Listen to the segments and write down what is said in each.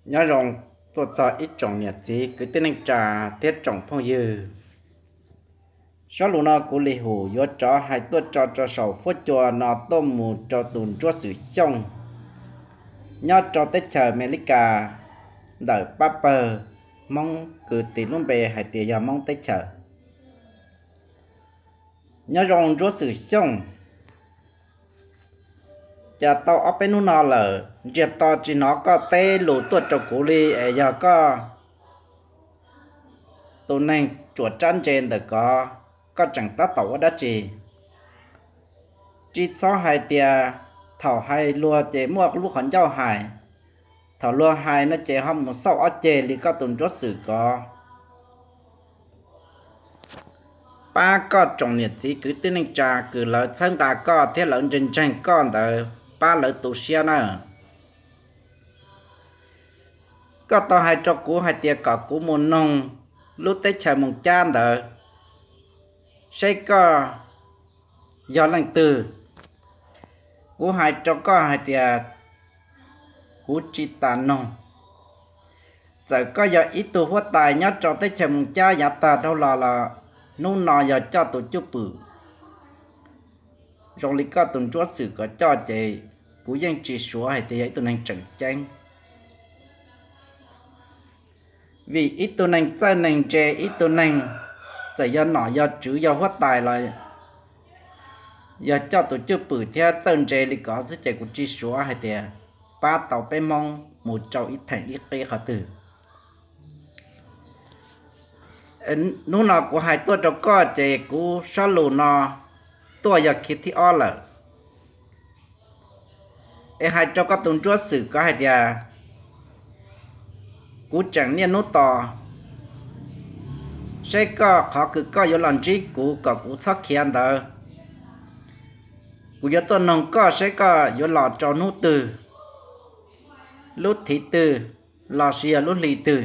Nyob zoo tuaj txog ib tsoom niam txiv kwv tij neej tsa thiab tsoom phooj ywg. Zaj lus no kuv Lis Hum yuav rov hais tuaj tso rau saum fuab cua no tuaj mus rau tus Ntsuab Xwm Xyooj nyob rau teb chaws Amelikas ntawm pab pawg Hmoob kws tis lub npe hais tias yog Hmoob teb chaws. Nyob zoo Ntsuab Xwm Xyooj, cas tau ob peb hnub no lawm ntsiag to tsis hnov koj teb lus tuaj rau kuv li es yog koj tus neeg tsuam tsab ntse ntawm kod, koj tseem tab tom ua dab tsi? Tsis txhob hais tias thaum hais luag ces muaj lub qhov ncauj hais, thaum luag hais no ces ho mus xauj ob ceg li koj tus Ntsuab Xwm kod. Pab koj tsoom niam txiv kwv tij neej tsa kws lawv txhawb nqa koj thiab lawv ntseeg ntseeg koj ntawd pab lawv tu siab na. Koj tau hais rau kuv hais tias kom kuv mus noog lub teb chaws Moos Cab ntawd seb koj yog leej twg. Kuv hais rau koj hais tias kuv tsis tas noog. Txawm koj yog ib tug huab tais nyob rau teb chaws Moos Cab yav tag dhau los los hnub no yog coj tus cwj pwm zoo li koj tus Ntsuab Xwm kod coj ces kuv yeej tsis suav hais tias yog ib tug neeg tseem ceeb. Vim ib tug neeg txawj neeg ntse, ib tug neeg txawm yog nom yog tswv yog huab tais los yog coj tus cwj pwm thiab txawj ntse li kod xwb ces kuv tsis suav hais tias pab tau peb Hmoob mus rau ib theem ib qib qhov twg. Hnub no kuv hais tuaj rau koj ces kuv zaj lus no tuaj yog khiv thib ob lawm. Es hais rau koj tus Ntsuab Xwm kod hais tias kuv tseem niaj hnub tos seb koj qhov kws koj yuav los ntsib kuv kom kuv txhob khiav ntawd. Kuv yuav tuaj noog koj seb koj yuav los rau hnub twg, lub thib twg, lossis yog lub hli twg.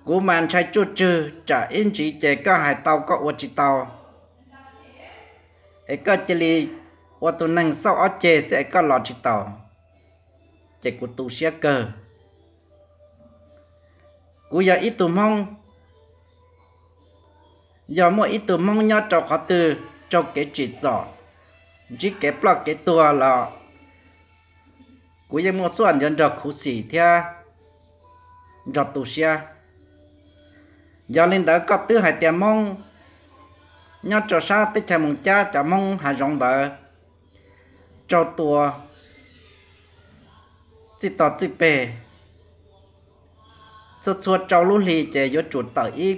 Kuv mas ntshai tsuj tswg tsam ib ntsis ces koj hais tau koj ua tsis tau, es koj cia li ua tus neeg xauj ob ceg xwb es koj los tsis taus, ces kuv tu siab kawg. Kuv yog ib tug Hmoob, yog muaj ib tug Hmoob nyob rau qhov twg raug kev tsim txom, ntsib kev ploj kev tuag los kuv yeej muaj xuaj ncuav nrog khuv xim thiab nrog tu siab. Yog li ntawd koj twb hais tias Hmoob nyob rau sab teb chaws Moos Cab cov Hmoob hav zoov ntawd raug tua txij tog txij peg, txhua txhua rau lub hli ces yuav tsum tawm ib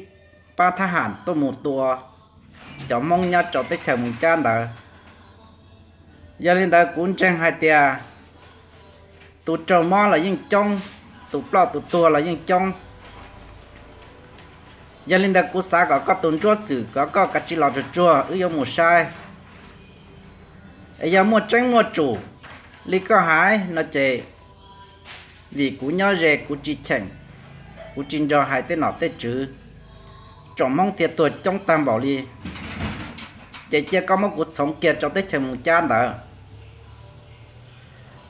pab thab ham tuaj mus tua cov Hmoob nyob rau teb chaws Moos Cab ntawd. Yog li ntawd kuv ntseeg hais tias tus raug mob los yeej coob, tus ploj tus tuag los yeej coob. Yog li ntawd kuv xav kom koj tus Ntsuab Xwm kom koj kav tsij los tsuag tsuag wb yuav mus saib. Es yog muaj tseeb muaj tsum li koj hais no ces, vim kuv nyob ze kuv tsis cheem, kuv tsis nrog hais tej nom tej tswv, tsoom Hmoob thiaj tuag coob tag npaum li, ces cia koj muab kuv txhoov kiag rau teb chaws Moos Cab ntawd.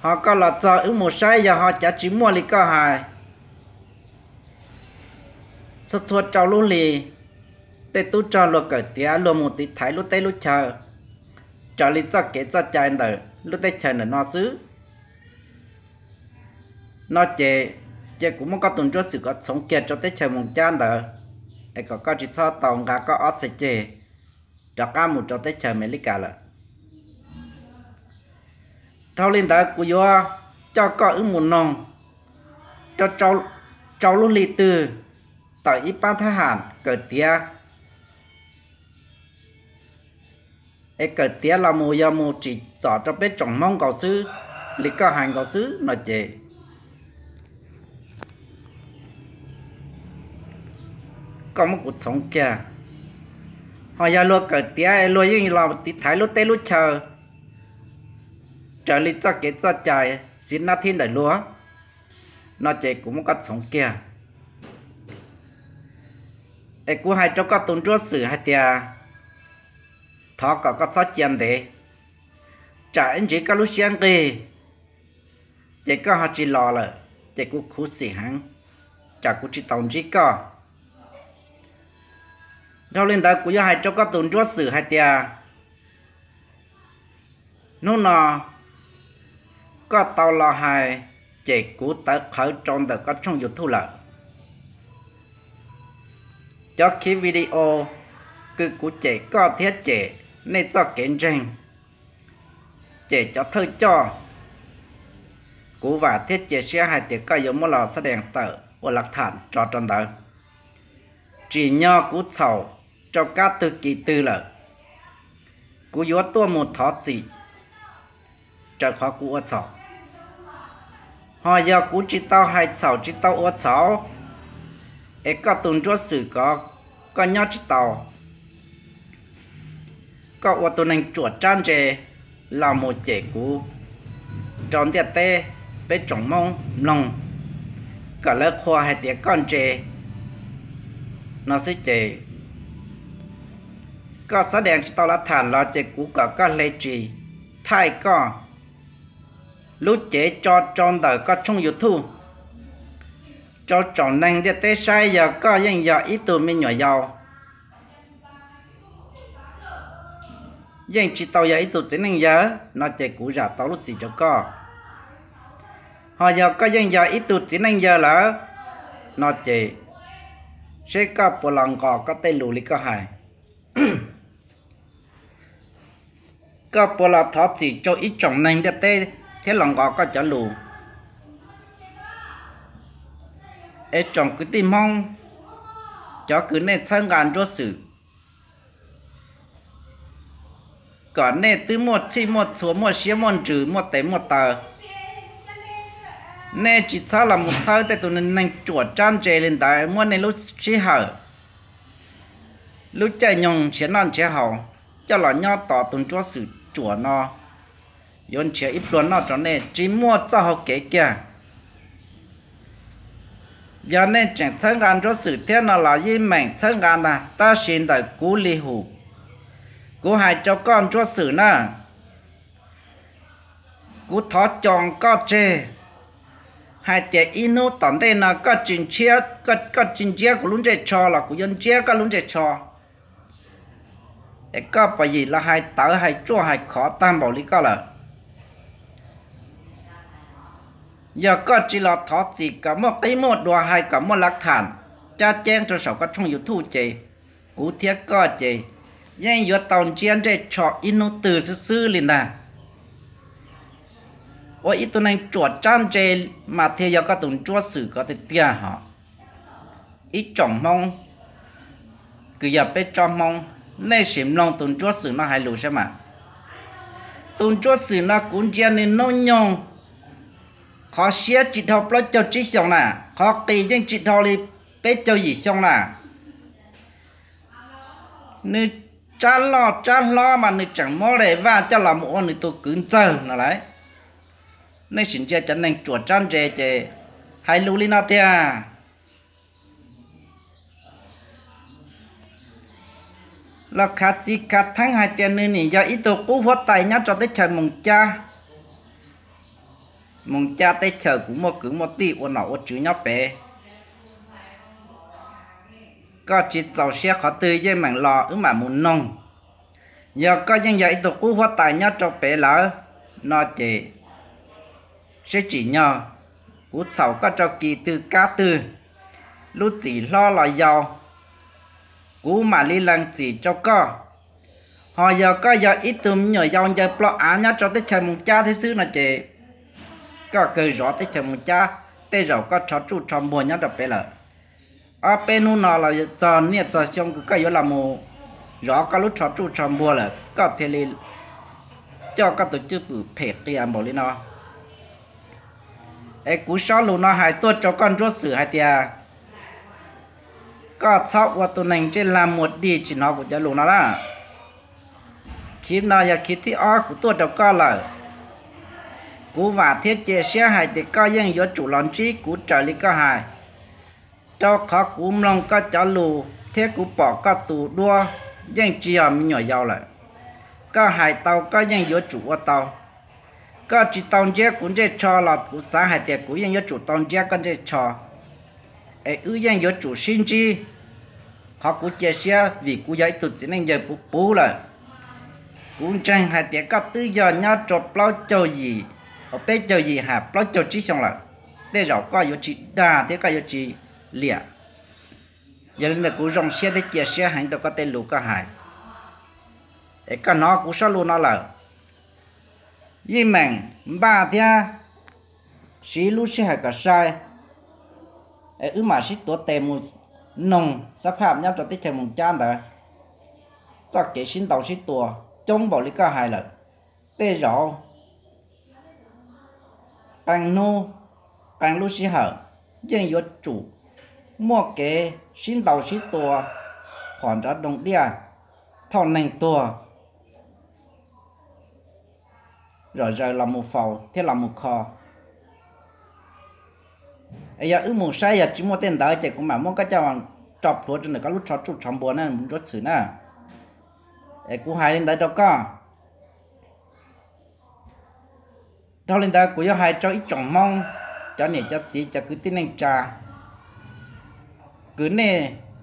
Ho koj los txog wb mus saib yog ho cav tsis muaj li koj hais, txhua txhua rau lub hli tej tub rog luag kawm tiav luag mus tiv thaiv lub teb lub chaw raws li txoj kev txoj cai ntawm lub teb chaws ntawm no xwb no ces, cia kuv muab koj tus Ntsuab Xwm kom txhoov kiag rau teb chaws Moos Cab ntawd, es kom koj tsis txhob tau nqa koj ob txhais ceg rov qab mus rau teb chaws Amelikas lawm. Dhau li ntawd kuv yuav coj koj wb mus noog rau, rau lub hli twg tawm ib pab thab ham kawm tiav, es kawm tiav los mus yog mus tsim txom rau peb tsoom Hmoob nkaus xwb li koj hais nkaus xwb no ces koj muab kuv txhoov kiag. Ho yog luag kawm tiav es luag yeej los tiv thaiv lub teb lub chaw raws li txoj kev txoj cai xiv nab thib ntawm luag no ces kuv muab koj txhoov kiag. Es kuv hais rau koj tus Ntsuab Xwm hais tias thov kom koj txhob cia ntev, tsam ib ntsis koj lub siab nqig, ces koj ho tsis los lawm, ces kuv khuv xim heev, tsam kuv tsis tau ntsib koj. Dhau li ntawd kuv yuav hais rau koj tus Nruab Xwm hais tias, hnub no koj tau los hais, ces kuv tawv qhawv rau ntawm koj tshooj YouTube lawm. Cov khiv video kws kuv cem koj thiab cem nej txoj kev ntseeg, cem cov thawj coj, kuv vam thiab cia siab hais tias koj yuav muab los xab dees tawm ua lav tham tso rau ntawd. Tsim nyog kuv txhaum rau kab twg kis twg lawm, kuv yuav tuaj mus thov txim raws qhov kuv ua txhaum. Ho yog kuv tsis tau hais txhaum tsis tau ua txhaum, es koj tus Nruab Xwm ko koj nyob tsis tau, koj ua tus neeg tsuam tsab ntse los mus cem kuv rau ntiaj teb peb tsoom Hmoob mloog, kom lawv qhuas hais tias koj ntse no xwb ces koj xav deev tsis tau lav tham los ces kuv kom koj hle tsis, thaij koj lub cev tso rau ntawm koj tshooj YouTube rau tsoom neeg ntiaj teb saib yog koj yeej yog ib tug me nyuam yaus, yeej tsis tau yog ib tug txiv neej yawg no ces kuv zam tau lub txim rau koj. Ho yog koj yeej yog ib tug txiv neej yawg lawm no ces seb koj puas los nqos koj tej lus li koj hais. Koj puas los thov txim rau ib tsoom neeg ntiaj teb thiab los nqos koj cov lus? Es tsoom kwv tij Hmoob, cov kws nej txhawb nqa Nruab Xwm, kom nej twb muaj txhij muaj txhua muaj siab muaj ntsws muaj tes muaj taw, nej tsis txhob los mus txhawb tej tus neeg tsuam tsab ntse li ntawd muab nej lub sij hawm, lub caij nyoog nrhiav noj nrhiav haus coj los nyob tos tus Nruab Xwm tsuam no yuav nrhiav ib pluag noj rau nej tsis muaj txoj hau kev kiag. Yog nej tseem txhawb nqa Nruab Xwm thiab no los yeej meem txhawb nqa ntag, tab sis ntawm kuv Li Hum, kuv hais rau koj Nruab Xwm na, kuv thov coos koj tseg hais tias ib hnub tom ntej no koj tsis ntsiab kuv lub ntsej tsho los kuv yuav ntsiab koj lub ntsej tsho. Es koj pom yim los hais tawv hais tsuaj hais khov tag npaum li koj lawm. Yog koj tsis los thov txim kom muaj qib muaj dua hais kom muaj lav tham cab ceeb rau saum koj tshooj YouTube ces kuv thiab koj ces yeej yuav tau ntsiab ntsej tsho ib hnub twg xwb xwb li ntag. Ua ib tug neeg tsuam tsab ntse mas thiaj yog koj tus Nruab Xwm ko tiag tiag hos. Ib tsoom Hmoob kws yog peb tsob Hmoob, nej sim mloog tus Nruab Xwm no hais lus saib mas. Tus Nruab Xwm no kuv ntsia nws hnub nyoog, qhov siab tsis dhau plaub caug tsib xyoos na, qhov qis yeej tsis dhau li peb caug yim xyoo na. Nws tsab loj tsab hlob mas nws tseem muab Vaj coj los mus ua nws tus kwv ntxawg no lauj. Nej sim ntsia cov neeg tsuam tsab ntse ces hais lus li no tiag. Los khav txiv khav theeb hais tias nws nim yog ib tug qub huab tais nyob rau teb chaws Moos Cab. Moos Cab teb chaws kuv muaj kwv muaj tij ua nom ua tswv nyob pem. Koj tsis txaus siab qhov twg yeej meem los wb mam mus noog. Yog koj yeej yog ib tug qub huab tais nyob rau pem lawm no ces seb tsim nyog kuv txhaum koj rau kis twg kab twg, lub txim hlob los yau, kuv mam li lees txim rau koj. Ho yog koj yog ib tug me nyuam yaus ncaws plho av nyob rau teb chaws Moos Cab thiab xwb no ces koj kawg zov teb chaws Moos Cab, tej zaum koj rho tsuj rho npuag nyob rau pem lawm. Ob peb hnub no los txog niaj txog xyoo kws koj yuav los mus zov koj lub rho tsuj rho npuag lawm koj thiaj li coj koj tus cwj pwm phem qias npaum li no. Es kuv sob lus no hais tuaj rau koj Nruab Xwm hais tias koj txhob ua tus neeg ntsej lag muag dig tsis hnov kuv cov lus no na. Khiv no yog khiv thib ob kuv tuaj rau koj lawm. Kuv vam thiab cia siab hais tias koj yeej yuav tsum los ntsib kuv raws li koj hais, rau qhov kuv mloog koj cov lus thiab kuv pom koj tus duab yeej tsis yog me nyuam yaus lawm. Koj hais tau koj yeej yuav tsum ua tau. Koj tsis tau ntsiab kuv ntsej tsho los kuv xav hais tias kuv yeej yuav tsum tau ntsiab koj ntsej tsho, es wb yeej yuav tsum sib ntsib. Qhov kuv cia siab vim kuv yog ib tug txiv neej yawg puv puv lawm. Kuv ntseeg hais tias koj twb yog nyob rau plaub caug yim, peb caug yim hais plaub caug tsib xyoo lawm, tej zaum koj yuav tsis dag thiab koj yuav tsis liam. Yog li ntawd kuv zoo siab thiab cia siab heev rau koj tej lus koj hais. Es koj hnov kuv sab lus no lawm, yeej meem npaj thiab siv lub sij hawm kom sai, es wb mam sib tuav tes mus noog xab phaj nyob rau teb chaws Moos Cab ntawd txoj kev sib ntaus sib tua coob npaum li koj hais lawm. Tej zaum qee hnub, qee lub sij hawm yeej yuav tsum muaj kev sib ntaus sib tua, phom nrov doo diaj, thauj neeg tuag, zom zaws los mus faus thiab los mus kho. Es yog wb mus saib yog tsis muaj tej ntawd ces kuv mam muab koj coj rau plhuav rau ntawm koj lub tsho tsuj tsho npua na Nruab Xwm na. Es kuv hais li ntawd rau koj. Dhau li ntawd kuv yuav hais rau ib tsoom Hmoob, cov niam cov txiv cov kwv tij neej tsa, kwv nej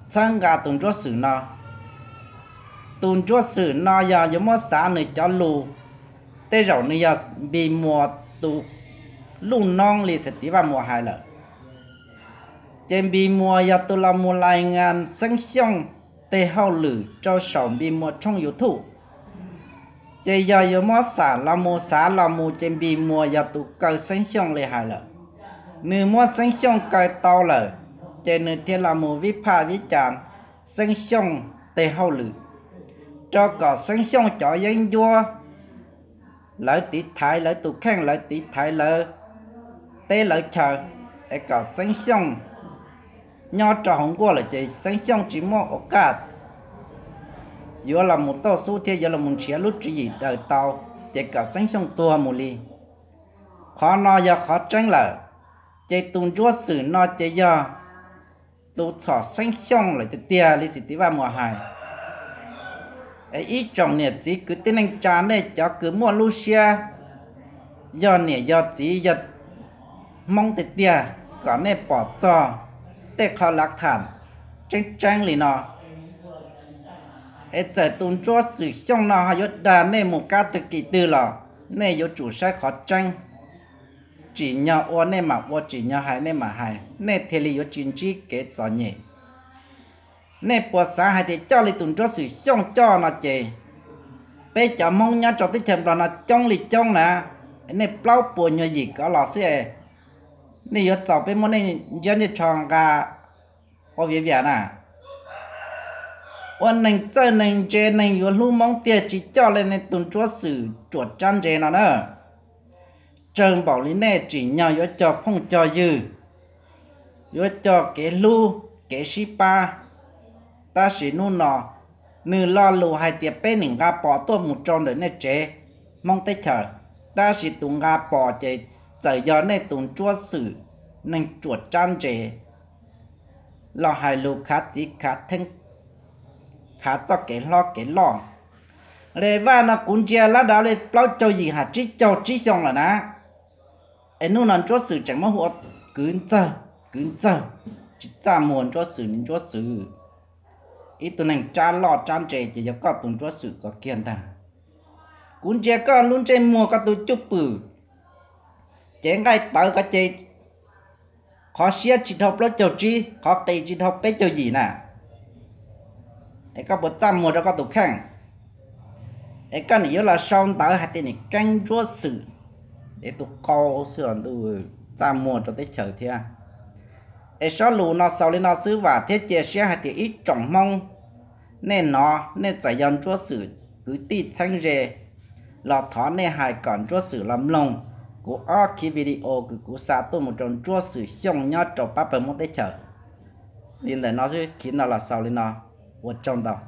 txhawb nqa tus Nruab Xwm no. Tus Nruab Xwm no yog yuav muab xav nws cov lus, tej zaum nws yog Npis Muas tus luj noob li xeem tiv Vaj Muas hais lawm. Ces Npis Muas yog tus los mus lais ngas Xeeb Xyooj tej hauj lwm rau saum Npis Muas tshooj YouTube. Ces yog yuav muab xam los mus xav los mus ces Npis Muas yog tus kaw Xeeb Xyooj li hais lawm. Nws muab Xeeb Xyooj kaw tau lawm, ces nws thiaj los mus vib phaj vib cas Xeeb Xyooj tej hauj lwm, rau kom Xeeb Xyooj cov yeeb ncuab lawv tiv thaiv lawv tus kheej, lawv tiv thaiv lawv teb lawv chaw, es kom Xeeb Xyooj nyob rau hauv nkuaj lawm ces Xeeb Xyooj tsis muaj ua kaj yuav los mus tauj xub thiab yuav los mus nrhiav lub tswv yim daws tau, ces kom Xeeb Xyooj tuag mus li. Qhov no yog qhov tseeb lawm, ces tus Ntsuab Xwm no ces yog tus txhom Xeeb Xyooj lawm tiag tiag li xwm txiv Vaj Muas hais. Es ib tsoom niam txiv kwv tij neej tsa nej cov kws muaj lub siab yog niam yog txiv yog Hmoob tiag tiag kom nej pom txog tej qhov lav tham tseeb tseeb li no. Es txawm tus Ntsuab Xwm Xyooj no ho yuav dag nej mus qab twg kis twg los nej yuav tsum saib qhov tseeb. Tsim nyog ua nej mam ua, tsim nyog hais nej mam hais, nej thiaj li yuav tsis ntsib kev txom nyem. Nej puas xav hais tias coj li tus Ntsuab Xwm Xyooj coj no ces peb cov Hmoob nyob rau teb chaws Nplog no coob li coob na, nej plaub puas nyuag yim kov los xwb, nej yuav txaus peb muab nej ntsiab ntsej tsho nqa ua viav vias na? Ua neeg txawj neeg ntse, neeg yuav hlub Hmoob tiag tsis coj li nej tus Ntsuab Xwm ruam tsab ntse no na. Tsawg npaum li nej tsim nyog yuav cog phooj cog ywg, yuav cog kev hlub kev sib pab, tab sis hnub no nws lo lus hais tias peb nim nqa pos tuaj mus rau ntawm nej tsev Hmoob teb chaws, tab sis tus nqa pos ces txawm yog nej tus Ntsuab Xwm neeg ruam tsab ntse los hais lus khav txiv khav theeb, khav txoj kev hlob kev loj. Li Vaj no kuv ntsia lab dav li plaub caug yim ha tsib caug tsib xyoo lawm na. Es hnub no Ntsuab Xwm tseem muab hu ua kwv ntxawg, kwv ntxawg, tsis txaj muag Ntsuab Xwm, Ntsuab Xwm. Ib tug neeg tsab loj tsab ntse ces yog koj tus Ntsuab Xwm kom kiag ntag. Kuv ntsia koj lub ntsej muag koj tus cwj pwm, cev nqaij tawv koj ces qhov siab tsis dhau plaub caug tsib, qhov qis tsis dhau peb caug yim na. Es koj puas txaj muag rau koj tus kheej? Es koj nim yuav los sau ntawv hais tias nim keeb Ntsuab Xwm, es tus qau xwb los ntuj, txaj muag rau teb chaws thiab. Es sob lus no xaus li no xwb, vam thiab cia siab hais tias ib tsoom Hmoob nej hnov, nej txawm yog Ntsuab Xwm kwv tij txheeb ze los thov nej hais kom Ntsuab Xwm los mloog kuv ob khiv video kws kuv xa tuaj mus rau Ntsuab Xwm Xyooj nyob rau pab pawg Hmoob teb chaws. Li ntawm no xwb, khiv no los xaus li no, ua tsaug ntau.